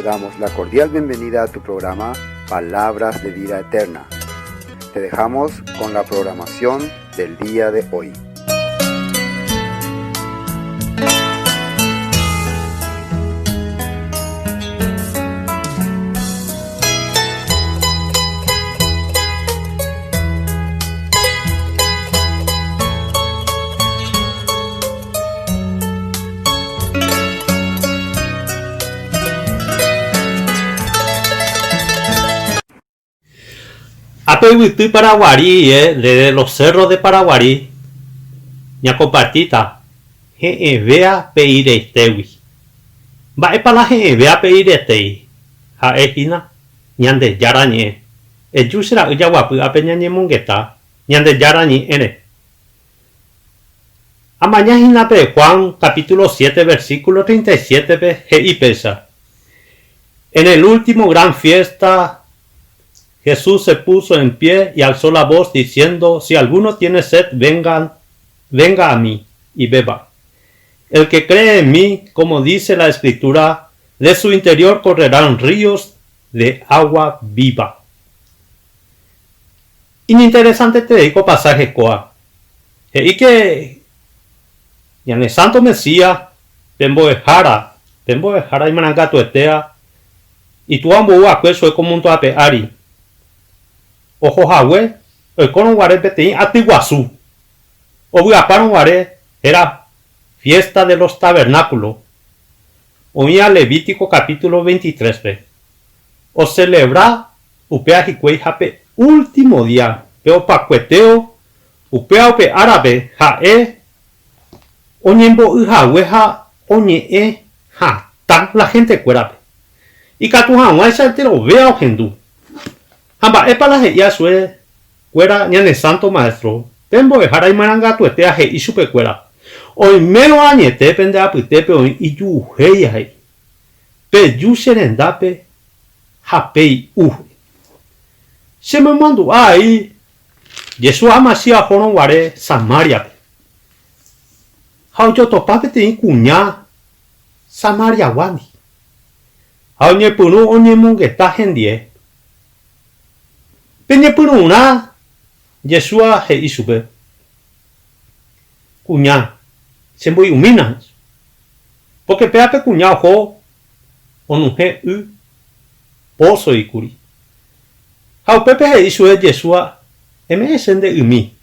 damos la cordial bienvenida a tu programa Palabras de Vida Eterna. Te dejamos con la programación del día de hoy. Ápe yvyty Paraguarí desde los cerros de Paraguarí ñakompartíta he'ẽvéa pe ireitégui. Mba'épa la he'ẽvéa pe iretégui? Ha'e hína Ñandejára Ñe'ẽ. Eju che ra'y jaguapy ápe ñañemongeta Ñandejára Ñe'ẽre. Amaña hína pe Juan capítulo siete versículo 37-pe he'i péicha, En el último gran fiesta Jesús se puso en pie y alzó la voz diciendo, Si alguno tiene sed, venga, venga a mí y beba. El que cree en mí, como dice la Escritura, de su interior correrán ríos de agua viva. Iñinteresanteterei ko pasaje kóa. He'i ke ñane Santo Mesías, pe mbo'ehára, pe mbo'ehára imarangatuetéva, Itúva ombou va'ekue chupe ko mundo ape ári, oho hague oikórõ guare peteĩ aty guasu, ovy'apárõ guare héra Fiesta de los Tabernáculos, oĩva Levítico capítulo 23-pe. Ocelebra Upéva hikuái ha pe último día, pe opakuetéo, upéva upe árape ha'e oñembo'y hague ha oñe'ẽ hatã la hentekuérape, ikatu hag̃uáicha enterovéva ohendu. Ha mba'épa la he'i asue kuéra ñane Santo Maestro, pe mbo'ehára imarangatuetéva he'i chupekuéra, Oimérõ añete pende apytépe oĩ ijuhéia he'i, Peju che rendápe ha pey'u. Che momandu'a ai Jesús Amasías ohórõ guare Samáriape, ha ojotopa peteĩ kuña Samariaguándi, ha oñepyrũ oñemongeta hendie. Pe ñepyrũrã Jesús he'i chupe, Kuña, chemboy'umína. Pórke péva pe kuña oho onuhẽ y pósoi kuri. Ha upépe he'i chupe Jesúa, Eme'ẽ che nde ymi.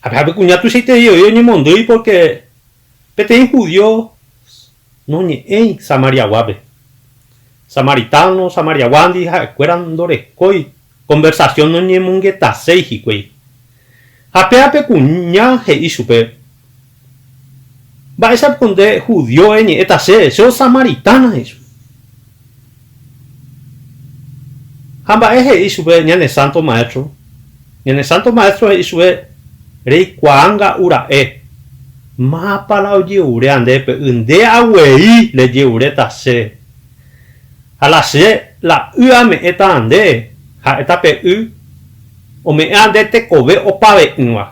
Ha péva pe kuña tuichaiterei oĩ oñemondýi pórke peteĩ judío noñe'ẽi Samariaguápe. Samaritano, Samariaguándi ha'ekuéra ndorekói konversasión noñemongetaséi hikuái. Ha péva pe kuña he'i chupe, Mba'éicha piko nde judío eñe'ẽta chéve, che samaritana, he'i chupe. Ha mba'e he'i chupe ñane Santo Maestro? Ñane Santo Maestro he'i chupe, Reikuaa nga'u ra'e, mávapa la oje'uréva ndéve pe y, nde aguei reje'uréta chéve. Ha la che la y ame'ẽta ndéve, ha'éta pe y ome'ẽva nde tekove opave'ỹva.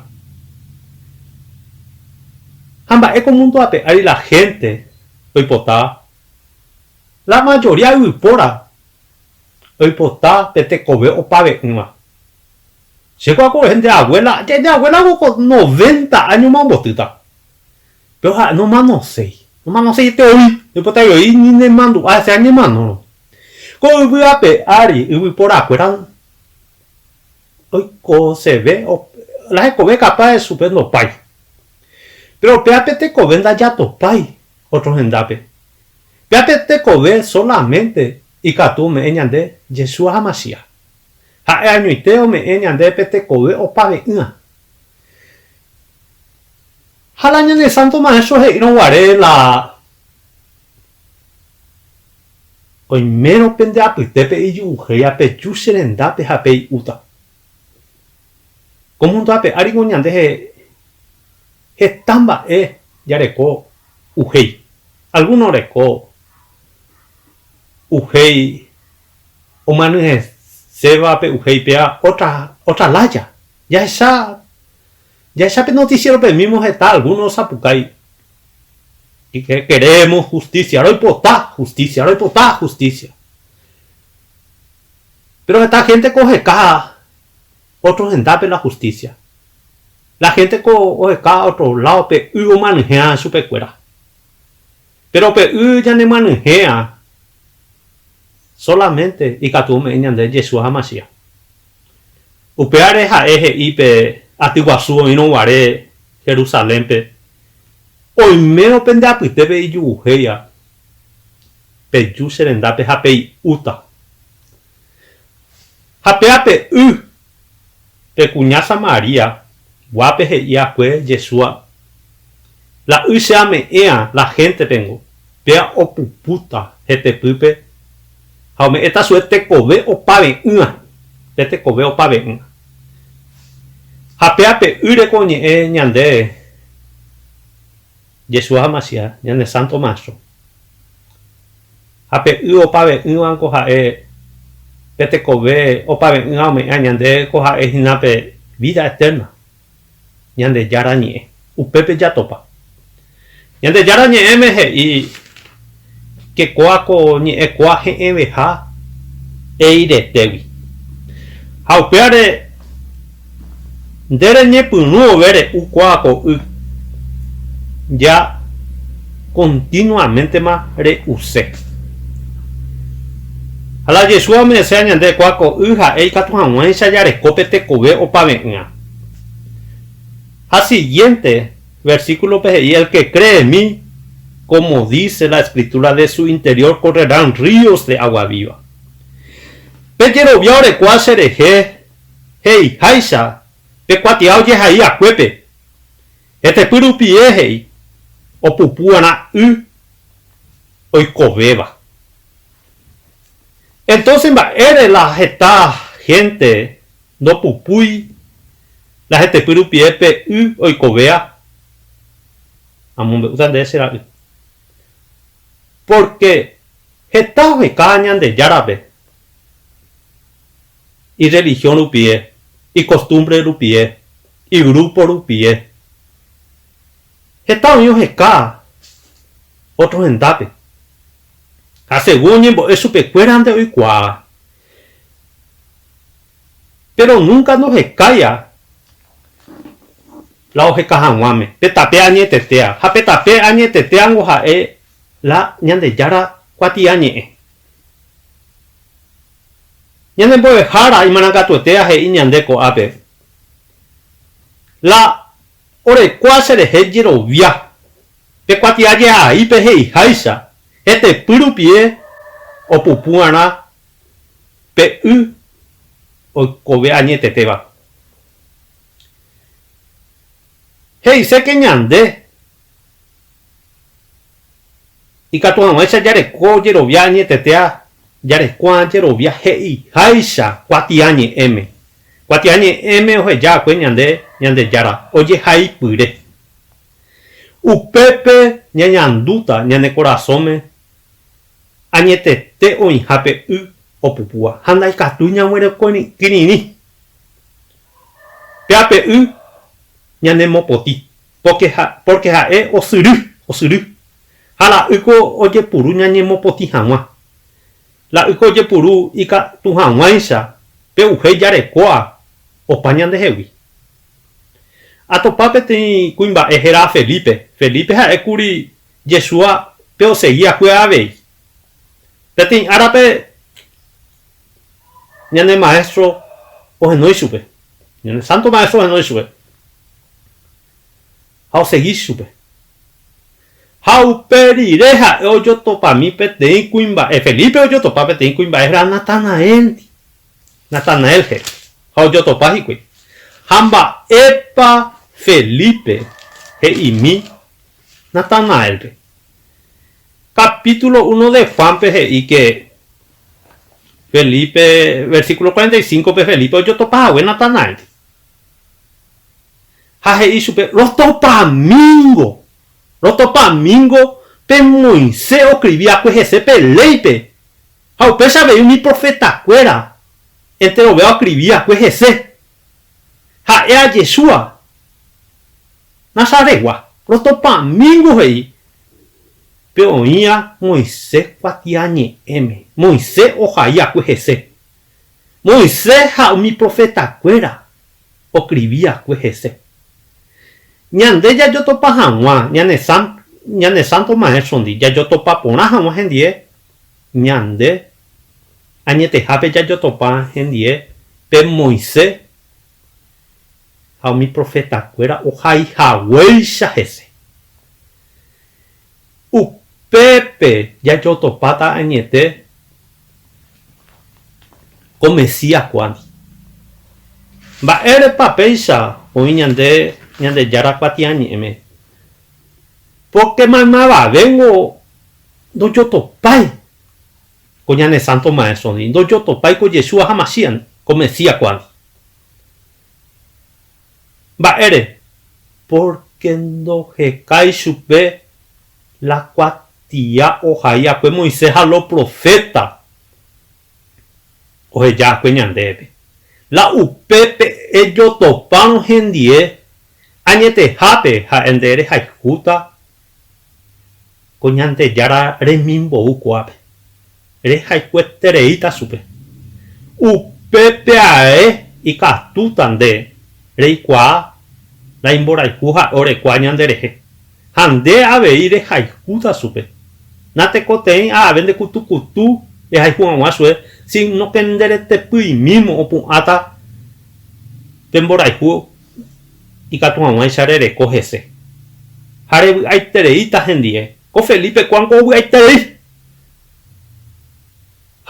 Ha mba'e ko mundo ape ári la hénte oipota? La majoría yvypóra oipota pe tekove opave'ỹva. Che ko akovehe nde abuela, nde abuela ko noventa áñoma ombotýta. Péro ha'e nomanoséi. Nomanoséiete voi, oipota voi ni nemandu'a hese añemanórõ. Ko yvy ape ári yvyporakuéra Oikoseve, la hekove kapa chupe ndopái. Péro péa pe tekove ndajatopái ótro hendápe. Péa pe tekove sólamente ikatu ome'ẽ ñande Jesús ha Masías. Ha'e añoite ome'ẽ ñande pe tekove opave'ỹva. Ha la ñane Santo Maestro he'írõ guare la Oimérõ pende apytépe iju'uhéia peju che rendápe ha pey'úta. Ko mundo ape árigo ñande heta mba'e jareko uhéi. Alguno oreko uhéi omyanyhẽséva pe uhéi péva otra otra lája. Jahecha jahecha pe noticiero-pe mímo heta alguno osapukái. Queremos justicia, roipota justicia, roipota justicia. Pero heta gente ko oheka otro hendápe la justicia. La gente ko oheka otro lado pe y omyanyhẽa chupekuéra. Pero pe y ñanemyanyhẽa solamente ikatu ome'ẽ ñande Jesús ha Masías. Upévare ha'e he'i pe aty guasu oĩrõ guare Jerusalénpe, Oimérõ pende apytépe ijuvuhéiva, peju che rendápe ha pei'úta. Ha péva pe y, pe kuña Samaria guápe he'i akue Jesúa, La y che ame'ẽa la héntepengo, péva opupúta hetepýpe ha ome'ẽta chupe tekove opave'ỹva, pe tekove opave'ỹva. Ha péva pe ýre ko oñe'ẽ ñande Jesús ha Masías, ñane Santo Maestro. Ha pe y opave'ỹva ko ha'e pe tekove opave'ỹva ome'ẽva ñande ko ha'e hína pe vida eterna. Ñandejára Ñe'ẽ. Upépe jatopa. Ñandejára Ñe'ẽme he'i ke kóa ko ñe'ẽ kóa he'ẽveha eiretégui. Ha upévare nde reñepyrũ vove re'u kóa ko y, ja continuaméntema re'use. Ha la Jesús ome'ẽséva ñande kóa ko y ha'e ikatu hag̃uáicha jareko pe tekove opave'ỹva. Ha siguiente versículope he'i, El que cree en mí, como dice la Escritura, de su interior correrán ríos de agua viva. Pe jerovia orekóva cherehe he'iháicha pe kuatia ojehai akuépe, hetepy rupie he'i, opupu'arã y oikovéva. Entonces mba'ére la heta gente Ndopupúi la hetepy rupie pe y oikovéa, amombe'úta ndéve che ra'y. Pórke heta oheka Ñandejárape irrelihión rupie, ikostúmbre rupie, igrúpo rupie. Heta oĩ oheka ótro hendápe. Ha según oñembo'e chupekuérante oikuaáva. Péro núnka ndohekáia la oheka hag̃uáme pe tape añetetéa. Ha pe tape añetetéango ha'e la Ñandejára kuatiañe'ẽ. Ñane mbo'ehára imarangatuetéa he'i ñande ko'ápe, La orekóva cherehe jerovia, pe kuatia jehaípe he'iháicha, hetepy rupie opupu'arã Pe y oikove añetetéva. He'ise ke ñande ikatu hag̃uáicha jareko jerovia añetetéa jareko'ã jerovia he'iháicha kuatiañe'ẽme. Kuatiañe'ẽme oheja va'ekue ñande Ñandejára ojehaipyre. Upépe ñañandúta ñane korasõme Añetete oĩha pe y opupúva ha ndaikatúi ñaguerekokirirĩ. Péva pe y ñanemopotĩ, pórke ha'e osyry, osyry. Ha la ýko ojepuru ñañemopotĩ hag̃ua. La ýko ojepuru ikatu hag̃uáicha pe uhéi jarekóva opa ñandehegui. Atopa peteĩ kuimba'e hérava Felipe. Felipe ha'ékuri Jesúa pe osegi akue avei. Peteĩ árape ñane Maestro ohenói chupe, ñane Santo Maestro ohenói chupe ha osegi chupe. Ha upe rire ha'e ojotopami peteĩ kuimba'e, Felipe ojotopa peteĩ kuimba'e héra Natanael-ndi. Natanael he'i, ha ojotopa hikuái. Ha mba'épa Felipe he'imi Natanaélpe. Capítulo uno de Juánpe he'i ke Felipe, versículo 45-pe Felipe ojotopa hague Natanaélpe. Ha he'i chupe, Rotopamíngo! Rotopamíngo pe Moisés oskrivi akue hese pe léipe, ha upéicha avei umi profetakuéra enterovéva oskrivi akue hese. Ha'e a Jesúa. Nazaretgua, rotopamíngo he'i. Pe oĩva Moisés kuatiañe'ẽme, Moisés ohai akue hese. Moisés ha umi profetakuéra oskrivi akue hese. Ñande jajotopa hag̃ua ñane ñane Santo Maestro-ndi, jajotopa porã hag̃ua hendie, ñande añetehápe jajotopa hendie pe Moisés ha umi profetakuéra ohai haguéicha hese. Upépe jajotopáta añete ko Mesías kuándi. Mba'érepa péicha oĩ ñande Ñandejára kuatiañe'ẽme? Pórke maymavavéngo ndojotopái ko ñane Santo Maestro-ndi, ndojotopái ko Yeshua ha Mashiach-ndi, ko Mesías kuándi. Mba'ére? Pórke ndohekái chupe la kuatia ohai akue Moisés ha lo proféta oheja akue ñandéve. La upépe ejotopárõ hendie añetehápe ha'e nde rehayhúta ko Ñandejára remimbou ko'ápe, rehayhuetereíta chupe. Upépe ae ikatúta nde reikuaa la imborayhu ha'e orekua ñanderehe, ha nde avei rehayhúta chupe. Natekotevẽi ave nde kutukutu rehayhu hag̃ua chupe, síno ke nde retepyimímo opu'ãta pe mborayhu ikatu hag̃uáicha rereko hese. Ha revy'aitereíta hendie. Ko Felipe kuánko ovy'aiterei.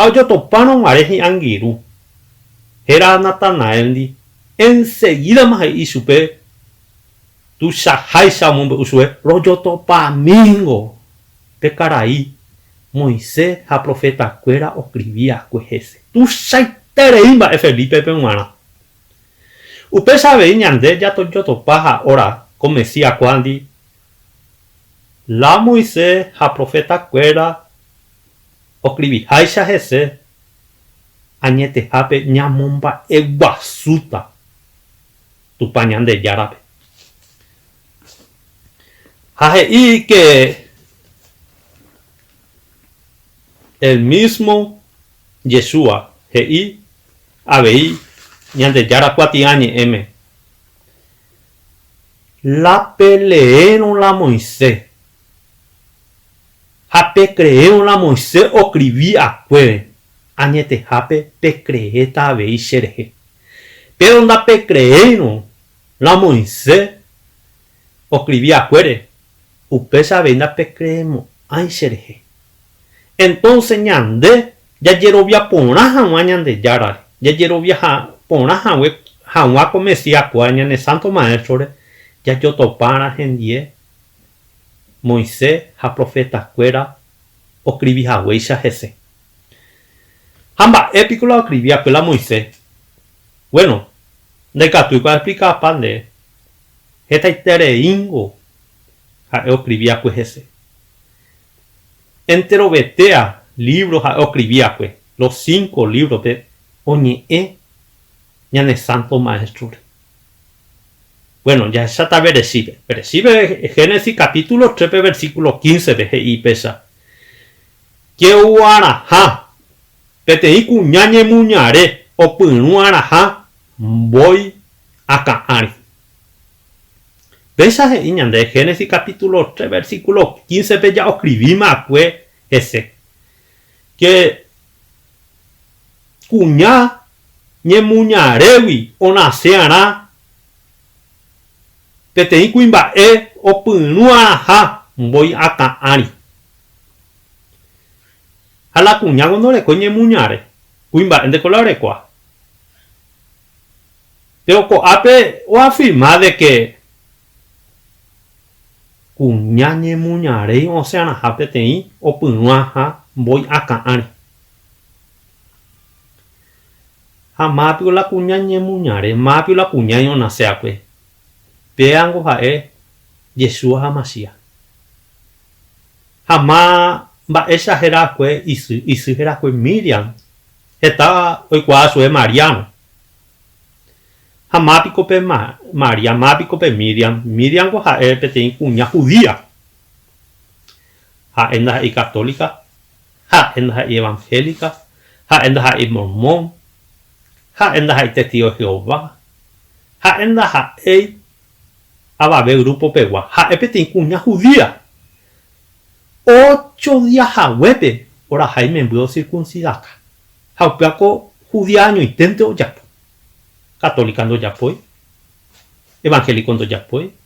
Ha ojotopárõ guare hi'angirũ, héra Natanael-ndi, ensegídama he'i chupe tuichaháicha omombe'u chupe, Rojotopamíngo pe karai Moisés ha profetakuéra oskrivi va'ekue hese. Tuichaiterei mba'e Felípepe g̃uarã. Upéicha avei ñande jatojotopa ha óra ko Mesías kuándi, la Moisés ha profetakuéra oskriviháicha hese, añetehápe ñamomba'eguasúta Tupã Ñandejárape. Ha he'i ke el mismo Yeshua he'i Avei Ñandejára kuatiañe'ẽme, La peleérõ la Moisés ha pecreérõ la Moisés oskrivi akuére, añetehápe pecreéta avei cherehe. Péro ndapecreéirõ la Moisés oskrivi akuére, upéicha avei ndapecreemo'ãi cherehe. Entónse ñande jajerovia porã hag̃ua Ñandejárare, jajerovia porã hag̃ua ko Mesías kóa ñane Santo Maestro-re, jajotopárã hendie Moisés ha profetakuéra oskrivi haguéicha hese. Ha mba'e piko la oskrivi va'ekue la Moisés? Bueno, ndaikatúiko aexplikapa nde, hetaitereíngo ha'e oskrivi va'ekue hese. Enterovetéa lívro ha'e oskrivi va'ekue, los cinco lívrope oñe'ẽ ñane Sánto Maéstrore. Buéno, jahecháta Beresípe. Beresípe, Génesis capítulo trépe versículo quíncepe he'i péicha, Che ou'arãha peteĩ kuña ñemuñare opyrũ'arãha mbói akã ári. Péicha he'i ñande Génesis capítulo 3 versículo 15 pe ja'oskrivíma akue hese, ke kuña ñemuñarégui onase arã peteĩ kuimba'e opyrũ arãha mbói akã ári. Ha la kuñáko ndorekói ñemuñare, kuimba'e ndeko la orekóva. Péro ko'ápe oafirma de ke kuña ñemuñaréi osẽarãha peteĩ opyrũaha mbói akã ári. Ha mápio la kuña ñemuñare, mápio la kuñái onase akue. Péango ha'e Jesúa ha Masías. Ha ma mba'éicha héra akue isy, isy héra akue Miriam, heta oikuaa chue Mariano. Ha má piko pe María, má piko pe Miriam? Miriam-ko ha'e peteĩ kuña judía. Ha'e ndaha'éi católica, ha'e ndaha'éi evangélica, ha'e ndaha'éi mormón, ha'e ndaha'éi testigo de Jehová, ha'e ndaha'éi avave grupo pegua, ha'e peteĩ kuña judía. Ocho día haguépe oraha imemby ocircuncidaka, ha upéva ko judía añoiténte ojapo. Católica ndojapói, evangélico ndojapói.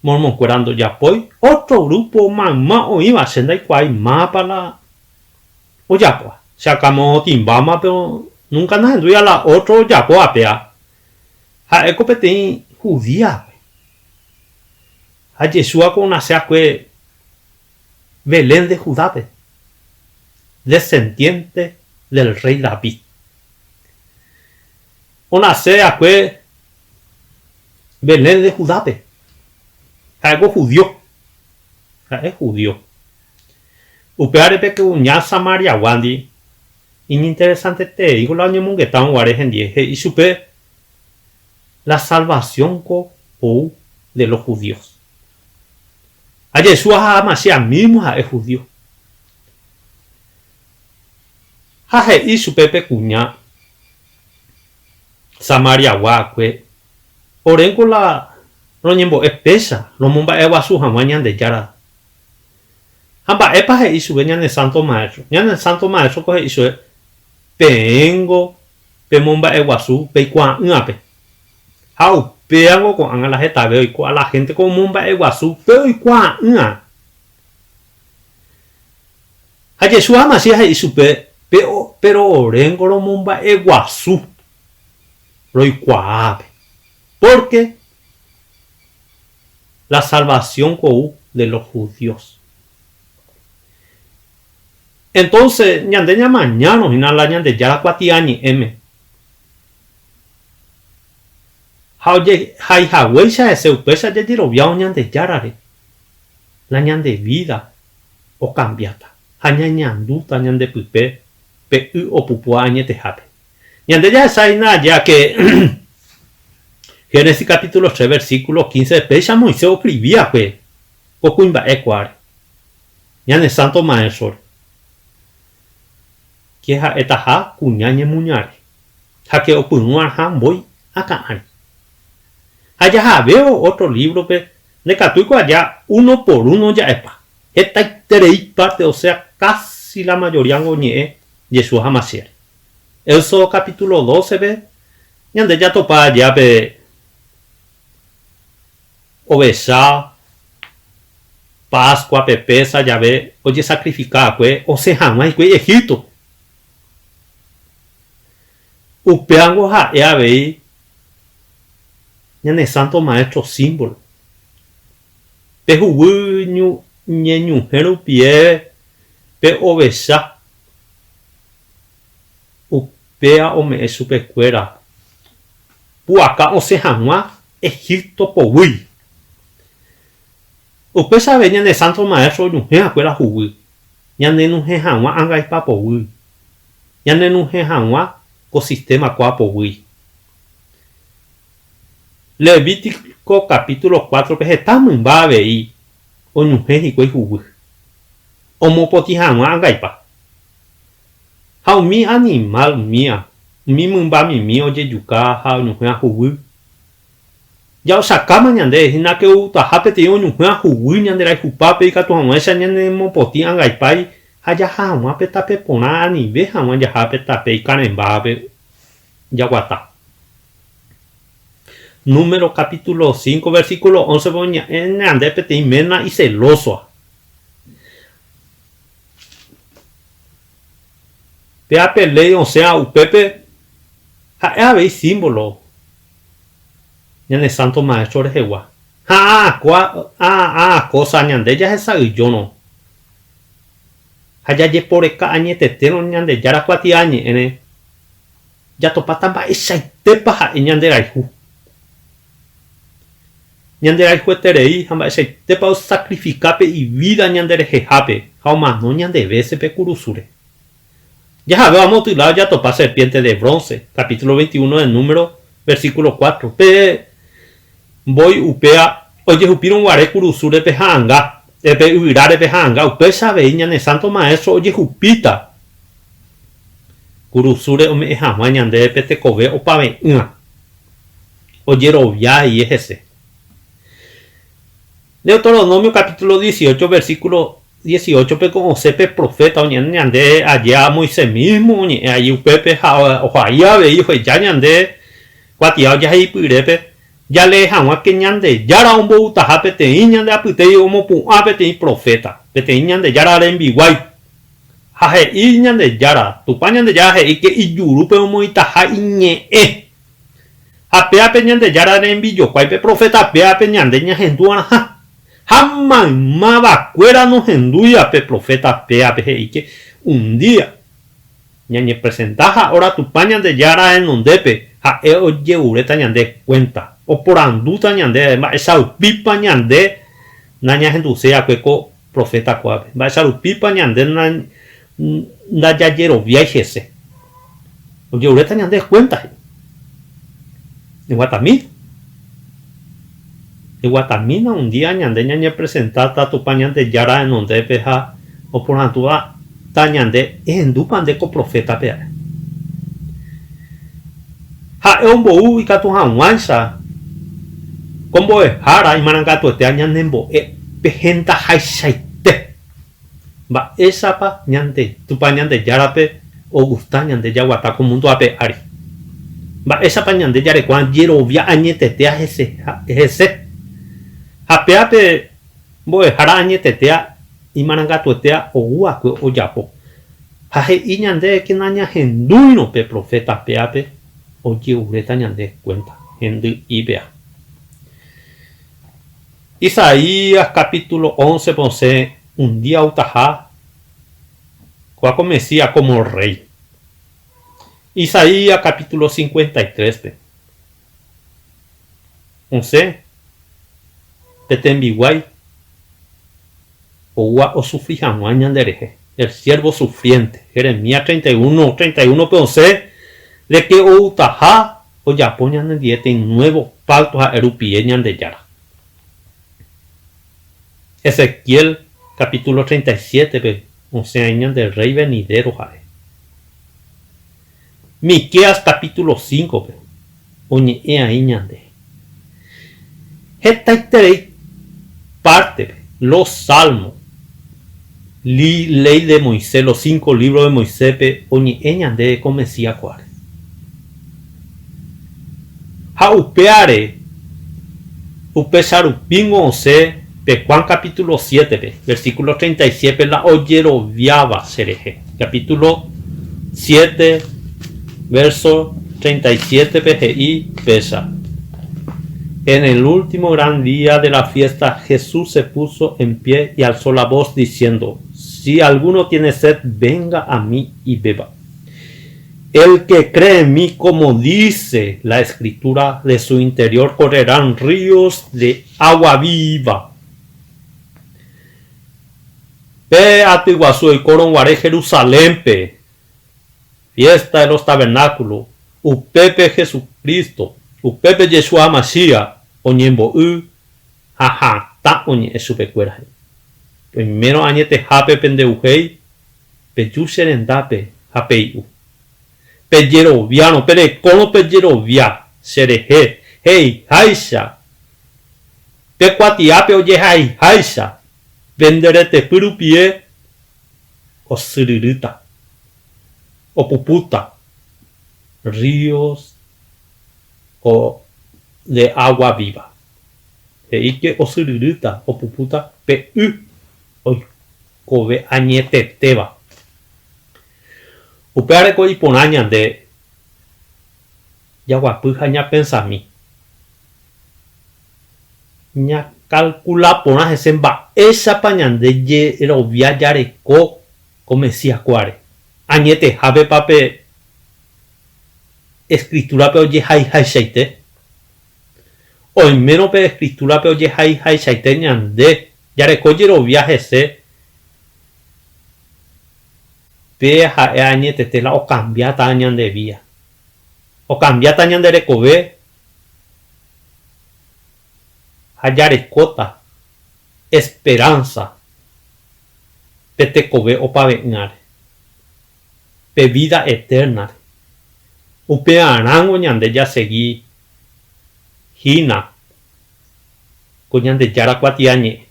Mormonkuéra ndojapói ótro grúpo mayma oĩva, che ndaikuaái mávapa la ojapóva. Che akãme otĩmbáma péro núnka nahendúiva la ótro ojapóva péva. Ha'éko peteĩ judíape. Ha Jesúako onase akue Belén de Judápe, descendiente del rey David. Onase akue Belén de Judápe. Ha'éko judío. Ha'e judío. Upévare pe kuña Samariaguándi iñinteresantetereíko la oñemongetárõ guare hendie, he'i chupe, La salvasiónko ou de los judíos. Ha Jesús ha Amasías mísmo ha'e judío. Ha he'i chupe pe kuña Samariagua akue, Oréngo la roñembo'e péicha romomba'eguasu hag̃ua Ñandejára. Ha mba'épa he'i chupe ñane Sánto Maéstro? Ñane Sánto Maéstro ko he'i chupe, Peẽngo pemomba'eguasu peikuaa'ỹvape. Ha upévango ko'ág̃a la hetave oiko a la hénte ko omomba'eguasu pe oikuaa'ỹva. Ha Jesús ha Masías he'i chupe, Péro oréngo romomba'eguasu roikuaápe, pórke la salvasión ou de los judíos. Entónse ñande ñamañárõ hína la Ñandejára kuatiañe'ẽme, ha ojehai haguéicha hese upéicha jajeroviávo Ñandejárare, la ñande vída okambiáta ha ñañandúta ñande pype pe y opupúva añetehápe. Ñande jahecha hína aja ke Génesis capítulo 3 versículo 15 péicha Moisés oskrivi va'ekue ko kuimba'e kuáre, ñane Santo Maestro-re, ke ha'etaha kuña ñemuñare ha ke opyrũ'arã mbói akã ári. Ha jahavévo ótro lívrope Ndaikatúiko aja uno por uno ja'epa. Hetaiterei párte, osea kási la majoríango oñe'ẽ Jesús ha Masíare. Éxodo capítulo 12-pe ñande jatopa aja pe ovecha Pascua pe Pésah jave ojesakrifika va'ekue osẽ hag̃ua hikuái Egíptope. Upévango ha'e avei Ñane Santo Maestro símbolo. Pe huguy ñeñuhẽ rupieve pe ovecha upéva ome'ẽ chupekuéra pu'aka osẽ hag̃ua Egipto poguýi. Upéicha avei ñane Santo Maestro oñuhẽ va'ekue la huguy ñanenuhẽ hag̃ua angaipa poguy, ñanenuhẽ hag̃ua ko sistema kóa poguýi. Levítico capítulo 4-pe heta mymba avei oñuhẽ hikuái huguy, omopotĩ hag̃ua angaipa. Ha umi animál umía, umi mymba mimi ojejuka ha oñuhẽva huguy. Jaochakáma ñande hína ke outaha peteĩ oñuhẽva huguy ñande rayhupápe ikatu hag̃uáicha ñanemopotĩ angaipái ha jaha hag̃ua pe tape porã anive hag̃ua jaha pe tape ikarẽmbávape jaguata. Número capítulo 5 versículo 11-pe oñe'ẽ ñande peteĩ ména icelósoa. Péa pe léi osẽva upépe ha'e avei símbolo ñane Santo Maestro rehegua. Ha ã kósa ñande jahesa'ỹijórõ ha jajeporeka añetetérõ Ñandejára kuatiañe'ẽre, jatopáta mba'eichaitépa ha'e ñanderayhu. Ñanderayhueterei ha mba'eichaitépa osakrifika pe ivída ñanderehehápe ha omano ñande vése pe kurusúre. Jahave amo otro lado jatopa serpiente de bronce, capítulo 21 de Número, versículo 4. Pe mbói upéva ojehupírõ guare kurusúre pe ha'anga. Pe yvyráre pe ha'anga, upéicha avei ñane Santo Maestro ojehupíta kurusúre ome'ẽ hag̃ua ñandéve pe tekove opave'ỹva, ojerovia aie hese. Deuteronomio capítulo 18 versículo 18 pe ko osẽ pe profeta oñe'ẽ ñande aja Moisés mismo oñe'ẽ ai upépe ha ohai avei oheja ñande kuatia ojaheipyrépe Jalee hag̃ua ke Ñandejára omboutaha peteĩ ñande apytégui omopu'ã peteĩ proféta, peteĩ Ñandejára rembiguái. Ha he'i Ñandejára, Tupã Ñandejára he'i ke ijurúpe omoĩtaha iñe'ẽ. Ha péa pe Ñandejára rembijokuái pe proféta péa pe ñande ñahendu'arãha. Ha maymavakuéra nohendúiva pe proféta péape he'i ke un día Ñañepresenta ha óra Tupã Ñandejára renondépe, ha'e ojeguréta ñande kuénta, oporandúta ñandéve mba'éicha rupípa ñande nañahenduséi va'ekue ko proféta kuápe, mba'éicha rupípa ñande ndajajeroviái hese. Ojeguréta ñande kuénta he'i. Eguatamína. Eguatamína un día ñande ñañepresentáta Tupã Ñandejára renondépe ha oporandúta ñande, Ehendúpa nde ko profétape ae? Ha'e ombou ikatu hag̃uáicha ko mbo'ehára imarangatuetéva ñanembo'e pe hendahaichaite. Mba'éichapa ñande Tupã Ñandejárape ogusta ñande jaguata ko múndo ape ári? Mba'éichapa ñande jarekuaa jerovia añetetea hese? Ha péa pe mbo'ehára añetetea imarangatuetea ou va'ekue ojapo. Ha he'i ñandéve ke nañahendúirõ pe proféta péape oje'uréta ñande kuénta hendy'i péa. Isaías capítulo once pe osẽ un día outaha kóva ko Mesías como rey. Isaías capítulo 53 pe osẽ pe tembiguái oúva osufri hag̃ua ñande rehe, el siervo sufriente. Jeremías 31, 31 pe osẽ de que outaha ojapo ñanendie peteĩ nuevo pacto ha'e rupie Ñandejára. Ezequiel capítulo 37 pe osẽ aĩ ñande rey venidero ha'e. Miqueas capítulo 5 pe oñe'ẽ aĩ ñande. Hetaiterei pártepe, los Salmos, Ley de Moisés, los cinco libros de Moisés-pe oñe'ẽ ñandéve ko Mesías kuaáre. Ha upévare, upéicha rupíngo osẽ pe Juan capítulo 7-pe, versículo 37-pe la ojeroviáva cherehe. Capítulo 7, verso 37-pe he'i péicha, En el último gran día de la fiesta, Jesús se puso en pie y alzó la voz diciendo, Si alguno tiene sed, venga a mí y beba. El que cree en mí, como dice la Escritura, de su interior correrán ríos de agua viva. Pe aty guasu oikórõ guare Jerusalénpe, Fiesta de los Tabernáculos, upépe Jesucristo, upépe Yeshua Mashiach oñembo'y ha hatã oñe'ẽ chupekuéra he'i, Oimérõ añetehápe pendeuhéi, peju che rendápe ha pey'u. Pejeroviárõ, perekórõ pejerovia che rehe, he'iháicha, pe kuatiápe ojehaiháicha, pende retepy rupie osyryrýta, opupúta ríos de agua viva. He'íke osyryrýta, opupúta pe y oikove añetetéva. Upévare ko iporã ñande jaguapy ha ñapensami. Ñakalkula porã hese mba'éichapa ñande jerovia jareko ko Mesías kuáre. Añetehápepa pe Escritura-pe ojehaihaichaite? Oimérõ pe Escritura-pe ojehaihaichaite ñande jareko jerovia hese, pe ha'e añetete la okambiáta ñande vida. Okambiáta ñande rekove ha jarekóta. esperanza pe tekove opave'ỹare, pe vida eterna-re. Upearãngo ñande jasegi hína ko Ñandejára kuatiañe'ẽ.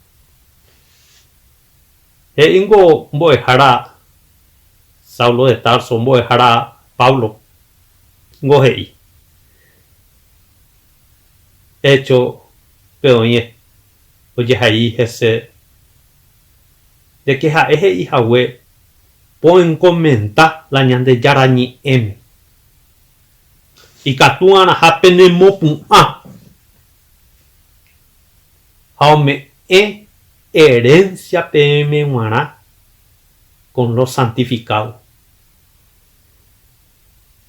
He'íngo mbo'ehára Saulo de Tarso, mbo'ehára Pablo ngo he'i, Hecho pe oĩ ojehai hese de que ha'e he'i hague poenkomenta la Ñandejára Ñe'ẽme. Ikatu arãha penemopu'ã ha ome'ẽ herencia peẽme g̃uarã con los santificados.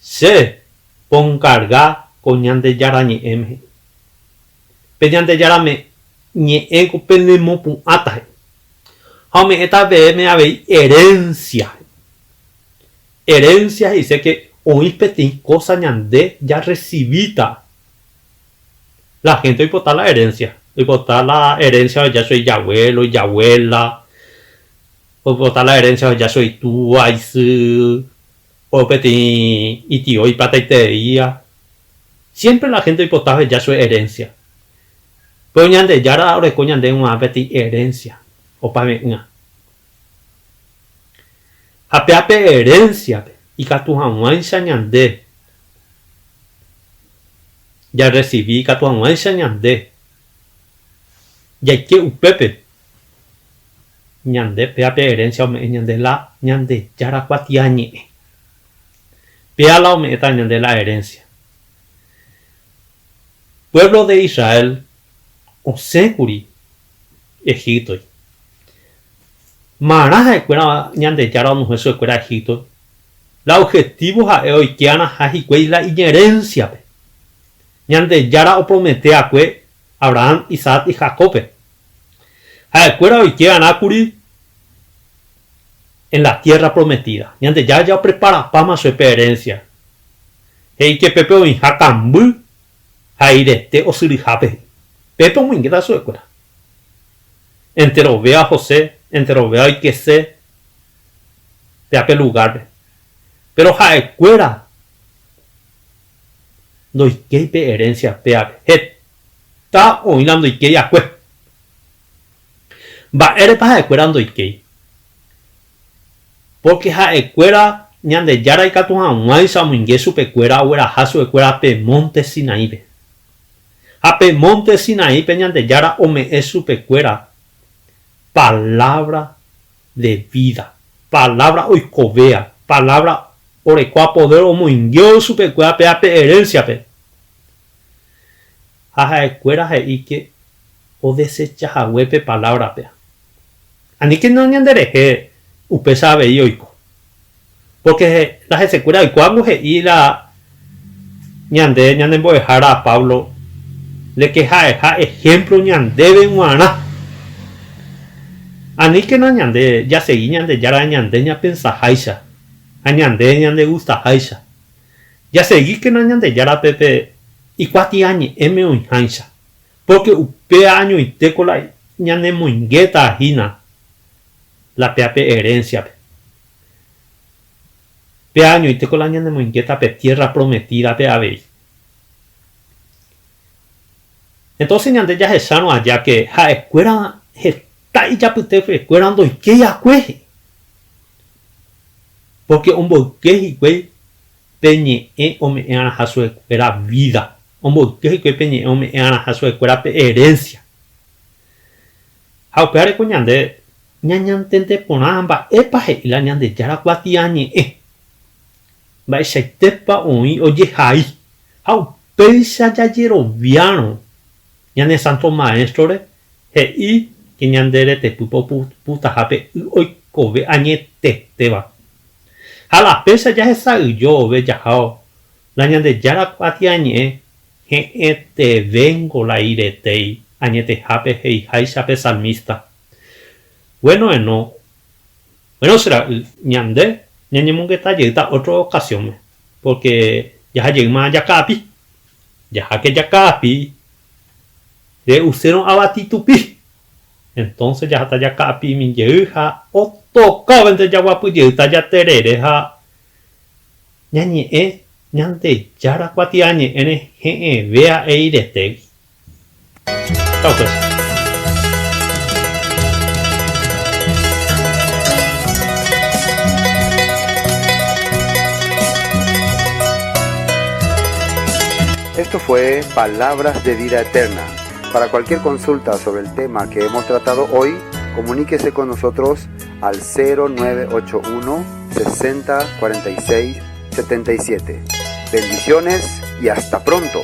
Che ponkarga ko Ñandejára Ñe'ẽme he'i. Pe Ñandejára Ñe'ẽ ko penemopu'ãta he'i. Ha ome'ẽta peẽme avei herencia he'i. Herencia he'ise ke oĩ peteĩ kósa ñande jarresivíta. La hénte oipota la herencia. Oipota la herencia oheja chugui ijavuélo, ijavuéla, oipota la herencia oheja chugui itúva, isy, o peteĩ itio iplataitereíva. Siémpre la hénte oipota oheja chugui herencia. Péro Ñandejára oreko ñandéve g̃uarã peteĩ herencia opave'ỹva. Ha péa pe herencia-pe ikatu hag̃uáicha ñande jarresivi, ikatu hag̃uáicha ñande jaike upépe, ñande péa pe herencia ome'ẽ ñande la Ñandejára kuatiañe'ẽ. Péa la ome'ẽta ñande la herencia. Pueblo de Israel osẽkuri Egíptogui. Marã ha'ekuéra Ñandejára onohẽ chupekuéra Egíptogui. La objetivo ha'e oike'arãha hikuái la iñerénsiape. Ñandejára opromete akue Abraham, Isaac y Jacóbpe. Ha'ekuéra oike'arã kuri en la tierra prometida. Ñandejára ja opreparapáma chupe herencia. He'i ke pépe oĩha kamby ha eirete osyryhápe. Pépe omoingéta chupekuéra. Enterovéva José, enterovéva oikese péa pe lugárpe. Péro ha'ekuéra ndoikéi pe erénsia péape. Heta oĩ la ndoikéi akue. Mba'érepa ha'ekuéra ndoikéi? Pórke ha'ekuéra Ñandejára ikatu hag̃uáicha omoinge chupekuéra ogueraha chupekuéra pe mónte Sinaípe. Ha pe mónte Sinaípe Ñandejára ome'ẽ chupekuéra palávra de vída, palávra oikovéa, palávra orekóva podér omoingévo chupekuéra péva pe erénsiape. Ha ha'ekuéra he'i ke odesecha hague pe palávra péva. Aníkena ñanderehe upéicha avei oiko. Pórke la hesekuéra oikuaángo he'i la ñande ñanembo'ehára Pablo de ke ha'eha ehémplo ñandéve g̃uarã. Aníkena ñande jasegi Ñandejára ñande ñapensaháicha ha ñande ñandegustaháicha. Jasegíkena Ñandejárape pe ikuatiañe'ẽme oĩháicha. Pórke upéva añoitéko la ñanemoingéta hína la péa pe erénsiape. Péa añoitéko la ñanemoingéta pe Tiérra Prometídape avei. Entónse ñande jahechárõ aja ke ha'ekuéra heta ijapytepekuéra ndoikéi akue he'i. Pórke omboyke hikuái pe ñe'ẽ ome'ẽ arãha chupekuéra vída, omboyke hikuái pe ñe'ẽ ome'ẽ arãha chupekuéra pe erénsia. Ha upévare ko ñande ñañantende porã mba'épa he'i la Ñandejára kuatiañe'ẽ, mba'eichaitépa oĩ ojehai, ha upéicha jajeroviárõ ñane Santo Maestro-re he'i ke ñande retepýpe opuputaha pe y oikove añetetéva. Ha la péicha jahesa'ỹijove jaháo la Ñandejára kuatiañe'ẽ he'ẽtevéngo la iretéi añetehápe he'iháicha pe salmista. Bueno eno, bueno che ra'y, ñande ñañemongeta jeýta ótro okasiónme, pórke jaha jeýma jaka'api. Jaháke jaka'api, re'usérõ avati tupi. Entonces jaháta jaka'api'imi jey ha otokávente jaguapy jeýta jaterere ha ñañe'ẽ Ñandejára kuatiañe'ẽre he'ẽve ha'e iretégui. Ta upéicha. Esto fue Palabras de Vida Eterna. Para cualquier consulta sobre el tema que hemos tratado hoy, comuníquese con nosotros al 0981 60 46 77. Bendiciones y hasta pronto.